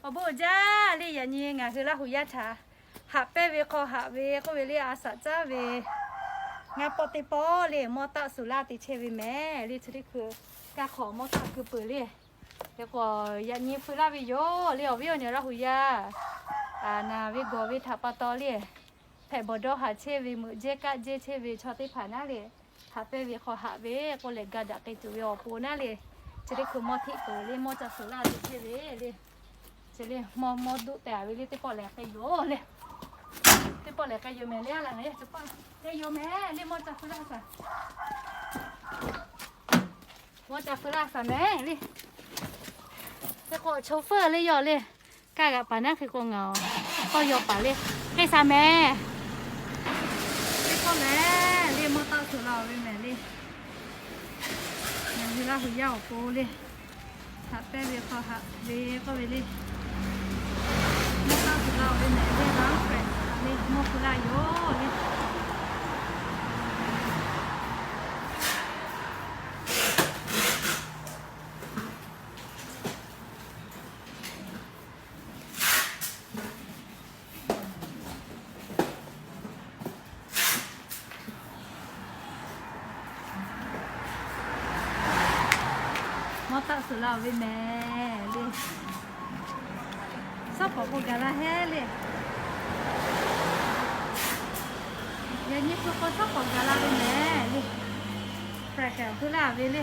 Awˬ bon jaˇ le, yaꞈ nyi ngaˬ hui Laˇ huˍ yaˇ htaꞈ haꞈ pehnˇ ve hk'aw haꞈ ve k'oˆ ve le, a shaꞈ caˉ ve ngaˇ pawˆ teˇ pawˆ le, mawˇ taˆ suhˍ laˇ te chehˇ ve mehˍ le. Chi teˇ hkui kaˇ hk'awꞈ mawˇ taˆ keu peuˬ le. Hk'e k'o, yaꞈ nyi feu laˇ ve yoˬ le. Awˬ viˉ awˬ nyi Laˇ huˍ yaˇ, a, naˬ ve gawˬ ve htaꞈ pa taw le, hpehꞈ bawˬ dawˇ haˍ chehˇ ve, meuꞈ jehˇ kaˆ jehˇ chehˇ ve chaw teˇ hpaˍ naˉ le, haꞈ pehnˇ ve hk'aw haꞈ ve k'oˆ leh ga daꞈ k'ai tuˬ ve awˬ pon naˉ le, chi teˇ hkui mawˇ hteˆ peuˬ le, mawˇ ca suhˍ laˇ te chehˇ ve le. Chi le mawˇ, mawˇ duˆ tehꞈ ve le, teˇ pawˆ lehˬ k'ai yoˬ le. Teˇ pawˆ lehˬ k'ai yoˬ mehˍ le. A laꞈ ngaˬ yaˇ chi pawˆ k'ai yoˬ mehˍ le, mawˇ ca feu laˇ shaˍ. Mawˇ ca feu laˇ shaˍ mehˍ le. Hk'e k'o, chauffeur le yawˇ le, kaˇ g'aꞈ paˍ naˉ hk'e k'o ngaˬ tawˇ yaw paˍ le. K'ai shaˍ mehˍ. Teˇ pawˆ lehˬ le, mawˇ taˆ suhˍ la ve mehˍ le. Ngaˬ hui Laˇ huˍ yaˇ awˬ pon le, haꞈ pehnˇ ve hk'aw haꞈ ve k'oˆ ve le, mawˇ taˆ suhˍ la ve mehˍ le, laˇ hpehꞈ le, mawˇ feu laˇ yoˬ le. Mawˇ taˆ suhˍ la ve mehˍ le. Shaˉ pawˍ k'o gaˬ la hehˉ le. Yaꞈ nyi hpu k'o shaˉ pawˍ gaˬ la ve mehˍ le. Hpehꞈ hpehꞈ feu laˇ ve le.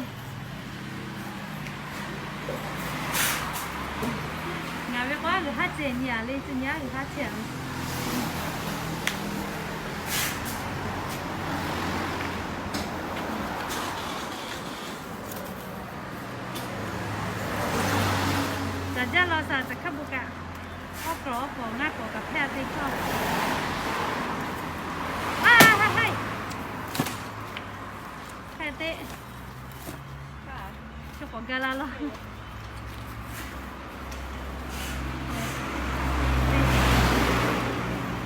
Ngaˬ ve k'o aˉ g'uiˬ haˉ ceh nyi a le, tcuh nyi aˉ g'uiˬ haˉ ceh a ve. Caˬ jaˇ law shaˍ, caˬ hkaˇ bon kaꞈ, awˉ k'awꞈ awˉ k'awꞈ ngaˇ k'awꞈ kaꞈ hpehˇ a te chaw. Haˉ haˉ haˉ. Hpehˇ teˇ chi k'awꞈ ga la law.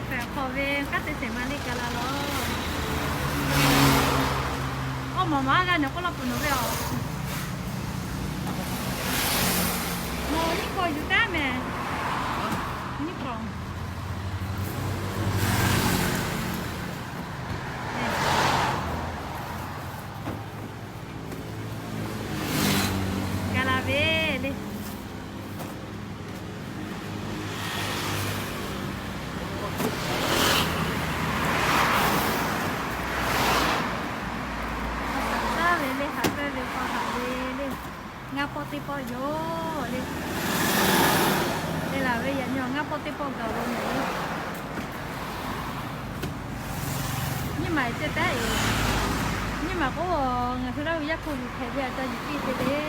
Hpehꞈ hk'awꞈ ve kanˉ te shehˍ ma le ga la law. Awˇ maˬ maˬ g'a nawˬ k'oˆ laˇ peuˬ nawˬ ve aˬ. Nawˬ nyiˇ hkawꞈ yuˬ taˉ mehˍ. Nyiˇ hkawꞈ. Ga la ve le. Haꞈ shaꞈ caˉ ve le, haꞈ pehnˇ ve hk'aw haꞈ ve le. Ngaˇ pawˆ teˇ pawˆ yoˬ le. Te laˬ ve yaꞈ nyi ngaˇ pawˆ teˇ pawˆ gaˬ ve mehˍ le. Nyiˇ maˬ ceh tehꞈ yoˬ. Nyiˇ maˬ k'o, ngaˬ hui Laˇ huˍ yaˇ hkuˇ g'uiˬ hpehꞈ ve aꞈ ca yuˬ piˇ te le.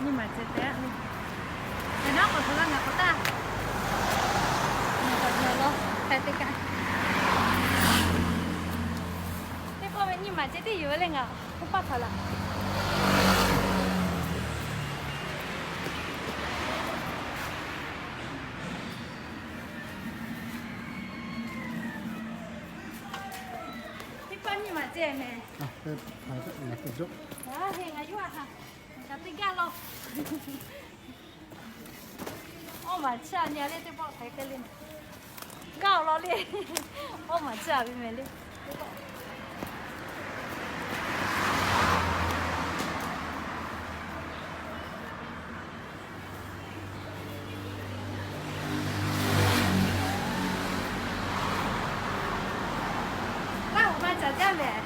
Nyiˇ maˬ ceh tehꞈ le. Hk'e naˉ k'awꞈ hto laˇ ngaˬ k'awꞈ taˇ. Ngaˬ k'awꞈ hto laˇ hk'a te kaꞈ. Teˇ pawˆ ve nyiˇ maˬ ceh tiˉ yuˬ ve le ngaˬ k'oˆ paˇ hk'aˬ laˬ. Teˇ pawˆ nyiˇ maˬ ceh mehˍ. Aˬ, he ngaˬ yuˇ a ha, ngaˬ teˇ gaˇ law. Awˇ maˬ chiˇ a nyi a le teˇ pawˆ hk'aˬ hk'e le. Gaˇ awˬ lawn le. Awˇ maˬ chiˇ a ve mehˍ le. Laˇ huˍ ma caˬ jaˇ mehˍ.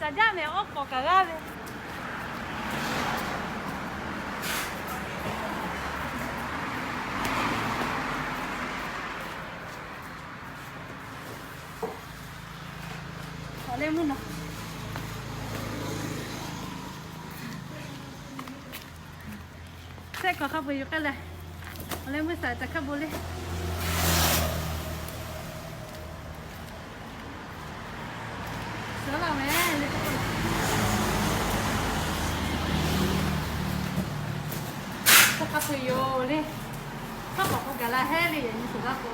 Caˬ jaˇ mehˍ, awˉ k'awꞈ kaꞈ g'aˇ ve. Awˬ leh mvuhˇ naw. Shehˆ hk'awꞈ hk'a peu-eˬ yoˬ k'ai leh, awˬ leh mvuhˇ shaˍ taˍ hk'a bon le. Suhˍ laˇ mehˍ le. Shehˆ hk'awꞈ hk'a peu-eˬ yoˬ le. Shehˆ hk'awꞈ k'o gaˬ la hehˉ le, yaꞈ nyi suhˍ laˇ k'o.